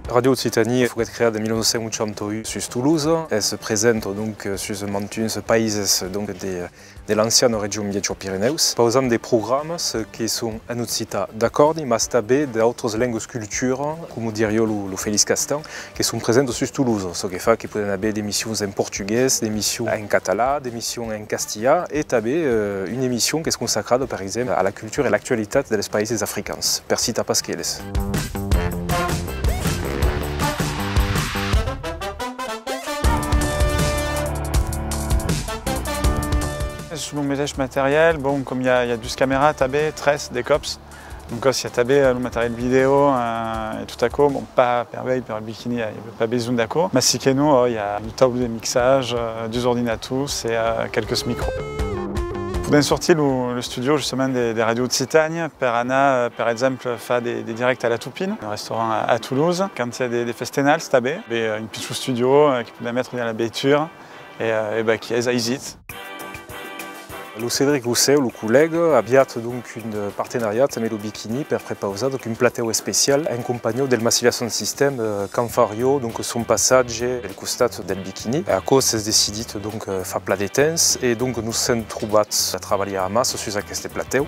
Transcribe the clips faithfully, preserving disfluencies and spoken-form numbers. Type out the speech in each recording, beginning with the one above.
Ràdio Occitània foguèt creada en mila nòu cents ochanta un sus Tolosa. Es presenta, donc, sus mantuns païses, donc, de, de l'anciana region Miègjorns-Pirenèus, pausant de programas que son en occitan, d'acòrdi, mas tanben d'autras lengas cultura, coma diriá lo, lo Fèlix Castan, que son presents sus Tolosa, çò que fa que podèm aver d'emissions en portugués, d'emissions en català, d'emissions en castilhan e tanben, eh, una emission qu'es consacrada, per exemple, a la cultura e l'actualitat dels païses africans, per citar pas qu'eles. Sus lo meteis material, bon, com i a, i a dus camèras tanben, tres de còps, doncas i a tanben, eh, lo material vidèo, eh, e tot aquò, bon, pas per uèi, per el bikini, eh, i a pas besonh d'aquò, mas si que non, ò, i a lo taulon de mixatge, eh, dus ordinators e, eh, qualques micros. Podèm sortir lo, lo studio justament de, de Ràdio Occitània per anar, eh, per exemple, far de, de dirèctes a La Toupine, un restaurant a, a Tolosa, quand i a de, de festenals tanben. Be, eh, un pichon studio, eh, que podèm metre dins la veitura e, eh, e ben, qui es aisit. Lo Cédric Rousseau, lo collèga, a aviat donc un partenariat amb lo Bikini per prepausar donc un platèu especial en companhiá del Massilia Sound System, eh, quand fariá donc son passatge del costat del Bikini. Aquò s'es decidit donc, eh, fa plan de temps e donc nos sèm trobats a trabalhar amassa sus aqueste platèu.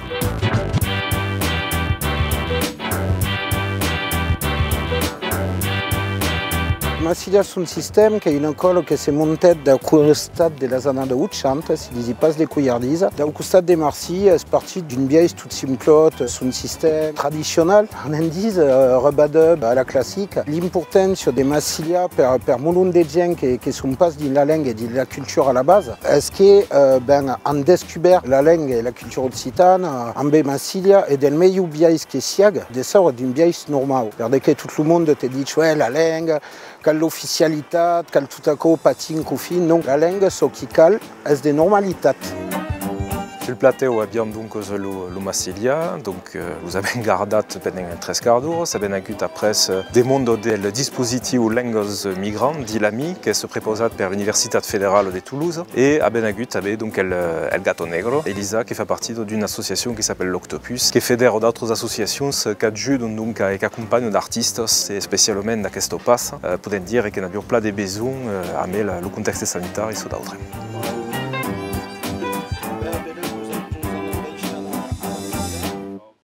Massilia Sound System, qu'es una còla que se montèt dau costat de las annadas ochanta, si disi pas de coiardisa. Dau costat de Marsilha, es partit d'un biais tot simplòt, sound system tradicional, anam díser, eh, rub-a-dub a la classica. L'importància de Massilia per, per molon de gents que, que son pas dins la lenga e dins la cultura a la basa, es que, eh, ben, an descubèrt la lenga e la cultura occitana ambe Massilia e del melhor biais que siaga, de saura d'un biais normau. Per de que tot lo monde te ditz, ouais, la lenga, cal l'oficialitat, cal tot aquò, patin, cofin, non. La lenga, çò qui cal, es de normalitat. Sul platèu aviam doncas lo, lo Massilia, donc, eh, los avèm gardat pendent tres quarts d'ora, avèm agut après, eh, de monde del dispositiu Lengas Migrants, dins l'AMI, qu'es prepausat per l'Universitat Federala de Tolosa, e avèm agut tanben, donc, el, el Gato Negro, Elisa, que fa partida d'una associacion que s'apèla l'Octopus, que fedèra d'autras associacions qu'ajudan, donc, a, e qu'acompanhan d'artistas, e especialament d'aquesta passa, eh, podèm dire que n'aviá plan de besonh, eh, ambe la, lo contèxte sanitari, çò d'autre.